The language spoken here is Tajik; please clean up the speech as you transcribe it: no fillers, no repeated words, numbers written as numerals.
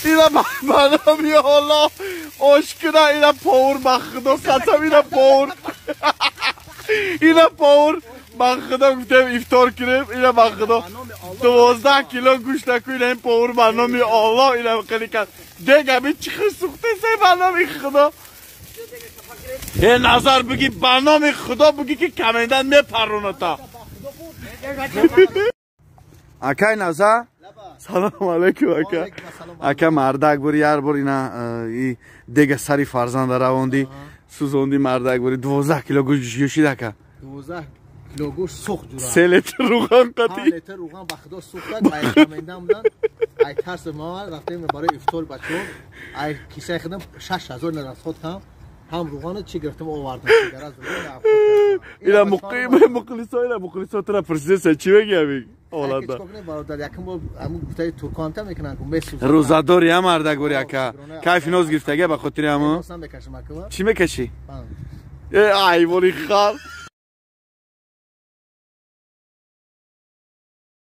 Ина ба номи Аллоҳ ошкина, ина повар, ба худо қасам, ина повар, ина повар, ба худо гуфтем ифтор кунем, ина ба худо 12 кило гӯшт ку, ина ин повар, ба номи Аллоҳ, ина хеле кард. Дега би чӣ хел сӯхтесе, ба номи худо. Э, Назар, буги, ба номи худо, буги, ки комендант мепароната. Акай Назар, салому алайкум, ака. Ака, мардак бури, яр бор ина дега сари фарзанда равонди, сӯзонди. Мардак бури, 12 кило гӯшт ёшид, ака. 12 кило гӯшт сӯхт, ҷура. 3 литр руған қатӣ. Литр руған, ба худо, сӯхтак. Ай комендант будан, ай тарси ма рафтем барои ифтор бачаҳо, ай кисаи худам 6000 нарасход кам ҳам руғана чӣ гирифтам, овардам. Ина муқлисо, ина муқлисо тура пурсидеса, чӣ мегӣ ами ҳолатда? Бародар, якум бор ҳамун гуфтаи турконта мекунанд ку, месӯзад. Рӯзадори ам, мардак бори, ака, кайфи ноз гирифтага ба хотири ҳамун. Чӣ мекашӣ? Э, айвони хар.